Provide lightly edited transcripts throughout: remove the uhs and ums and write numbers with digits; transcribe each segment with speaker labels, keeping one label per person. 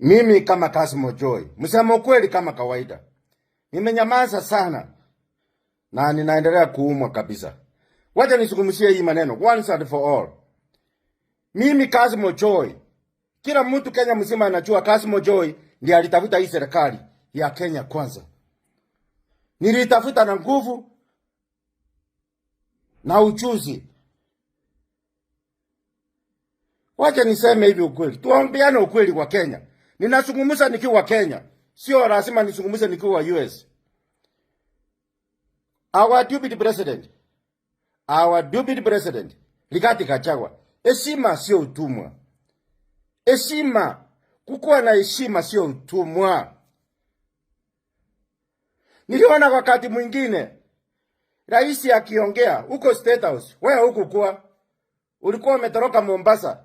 Speaker 1: Mimi kama Kassim Joy, msema ukweli kama kawaida, nimenyamaza sana na ninaendelea kuumwa kabisa. Wacha nizungumzie hii maneno once and for all. Mimi Kassim Joy, kila mtu Kenya mzima anajua Kassim Joy ndiye alitafuta hii serikali ya Kenya Kwanza. Nilitafuta na nguvu na ujuzi. Wacha niseme hivi ukweli, tuambiane ukweli kwa Kenya. Ninazungumza nikiwa Kenya, sio lazima nizungumze nikiwa US. Our deputy president, our deputy president Rigathi Gachagua, heshima sio utumwa. Heshima, kukuwa na heshima sio utumwa. Niliona wakati mwingine rais akiongea huko State House, wewe hukukuwa, ulikuwa umetoroka Mombasa.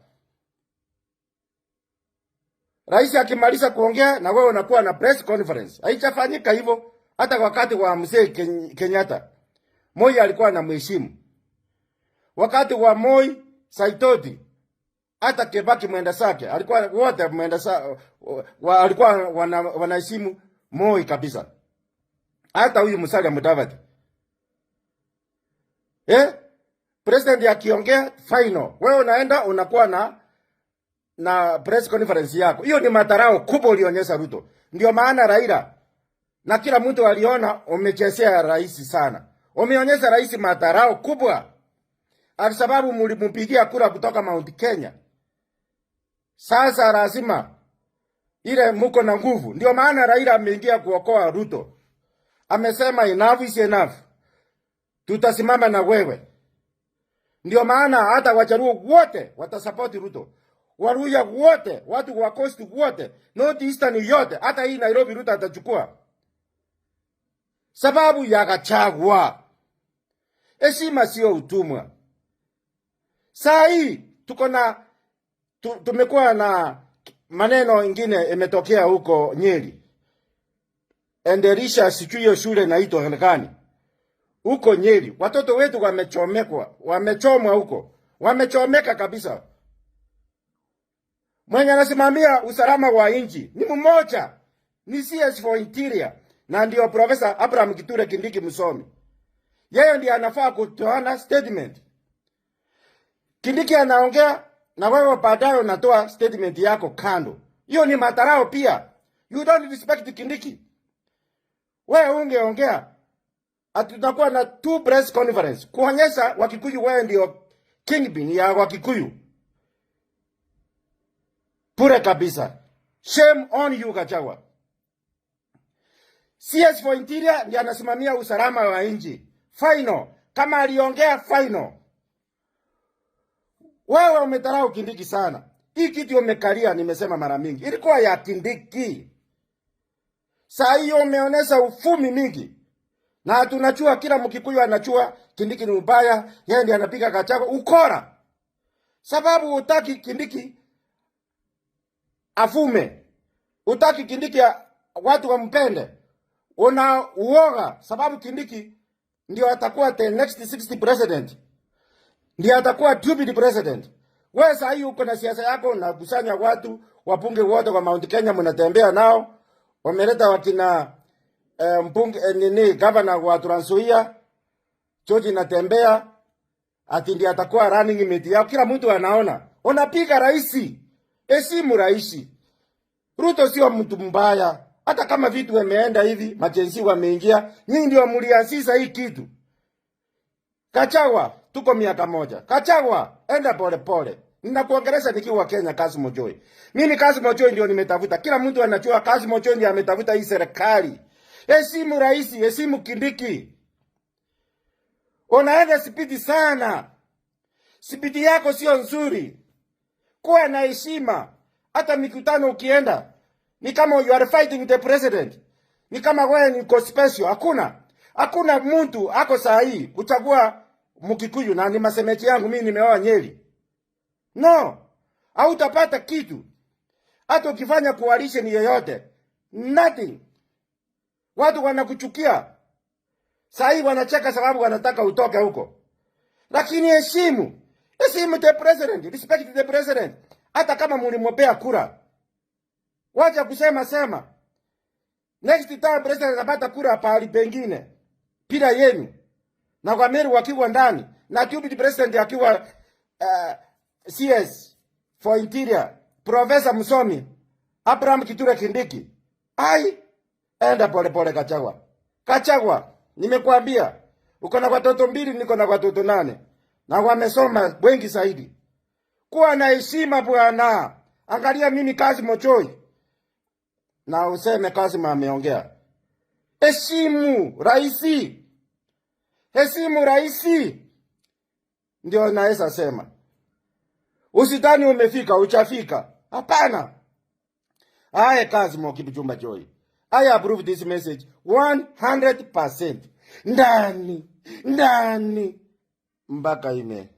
Speaker 1: Rais akimaliza kuongea na wewe unakuwa na press conference. Haijafanyika hivyo hata wakati wa mzee Kenyatta. Moi alikuwa anamheshimu. Wakati wa Moi Saitoti, hata Kibaki mwenda zake alikuwa wote mwenda sa, wa, alikuwa wanaheshimu Moi kabisa. Hata huyu Musalia Mudavadi. Eh? President akiongea final, wewe unaenda unakuwa na press conference yako. Hiyo ni madharau kubwa ulionyesha Ruto. Ndio maana Raila na kila mtu aliona umechezea rais sana. Umeonyesha rais madharau kubwa. Kwa sababu mlimpigia kura kutoka Mount Kenya. Sasa lazima ile muko na nguvu. Ndio maana Raila ameingia kuokoa Ruto. Amesema enough is enough. Tutasimama na wewe. Ndio maana hata Wajaluo wote watasupport Ruto. Waluhya wote, watu wa Coast wote, North Eastern yote, hata hii Nairobi Ruto atachukua. Sababu ya Gachagua. Heshima sio utumwa. Saa hii tuko na tumekuwa na maneno ingine imetokea huko Nyeri. Endelisha sijui hiyo shule inaitwa gani. Huko Nyeri watoto wetu wamechomekwa, wamechomwa huko. Wamechomeka kabisa. Mwenye anasimamia usalama wa nchi ni mmoja, ni CS for Interior, na ndio Professor Abraham Kithure Kindiki msomi. Yeye ndiye anafaa kutoana statement. Kindiki anaongea na wewe baadaye unatoa statement yako kando. Hiyo ni madharau pia. You don't respect Kindiki. Wewe ungeongea ati tutakuwa na two press conference kuonyesha Wakikuyu wewe ndio kingpin ya Wakikuyu. Bure kabisa. Shame on you, Gachagua. CS for Interior ndiye anasimamia usalama wa nchi. Final. Kama aliongea, final. Wewe umedharau Kindiki sana. Hii kitu umekalia, nimesema mara mingi, ilikuwa ya Kindiki. Saa hiyo umeonyesha ufumi mingi. Na tunajua kila Mkikuyu anajua Kindiki ni mbaya, yeye ndiye anapiga Gachagua ukora. Sababu hutaki Kindiki afume. Hutaki Kindiki watu wampende. Una uoga sababu Kindiki ndio atakuwa the next 60 president. Ndio atakuwa deputy president. Wewe saa hii uko na siasa yako, unakusanya watu wabunge wote kwa Mount Kenya, mnatembea nao. Wameleta wakina mbunge nini, governor wa Trans Nzoia George natembea ati ndiye atakuwa running mate yao. Kila mtu anaona. Unapiga rais. Heshimu rais. Ruto sio mtu mbaya. Hata kama vitu wameenda hivi, ma-Gen Z wameingia, nyinyi ndio mlianzisha hii kitu. Gachagua, tuko miaka moja. Gachagua, enda pole pole. Ninakuongelesha nikiwa Kenya, Kassim Joy. Mimi Kassim Joy ndio nimetafuta. Kila mtu anajua Kassim Joy ndiye ametafuta hii serikali. Heshimu rais, heshimu Kindiki. Unaenda spidi sana. Spidi yako sio nzuri. Kuwa na heshima. Hata mikutano ukienda, ni kama you are fighting the president. Ni kama wewe ni uko special. Hakuna. Hakuna mtu ako saa hii kuchagua Mkikuyu na ni masemechi yangu, mimi nimeoa Nyeri. No. Hautapata kitu. Hata ukifanya coalition yoyote, nothing. Watu wanakuchukia. Saa hii wanacheka sababu wanataka utoke huko. Lakini heshimu. Heshimu the president, respect the president. Hata kama mlimpea kura. Wacha kusema sema. Next time president anapata kura pahali pengine bila yenu, na kwa Meru wakiwa ndani na deputy president akiwa CS for Interior, Professor Msomi Abraham Kithure Kindiki. Ai, enda pole pole Gachagua. Gachagua, nimekuambia uko na watoto mbili, niko na watoto nane na wamesoma wengi zaidi. Kuwa na heshima bwana. Angalia mimi Kassim Ojoi, na useme Kassim ameongea. Heshimu raisi, heshimu raisi, ndio naweza sema. Usidhani umefika, uchafika. Hapana. Aya, Kassim Kipchumba Joy, I approve this message 100%. Ndani ndani mpaka ime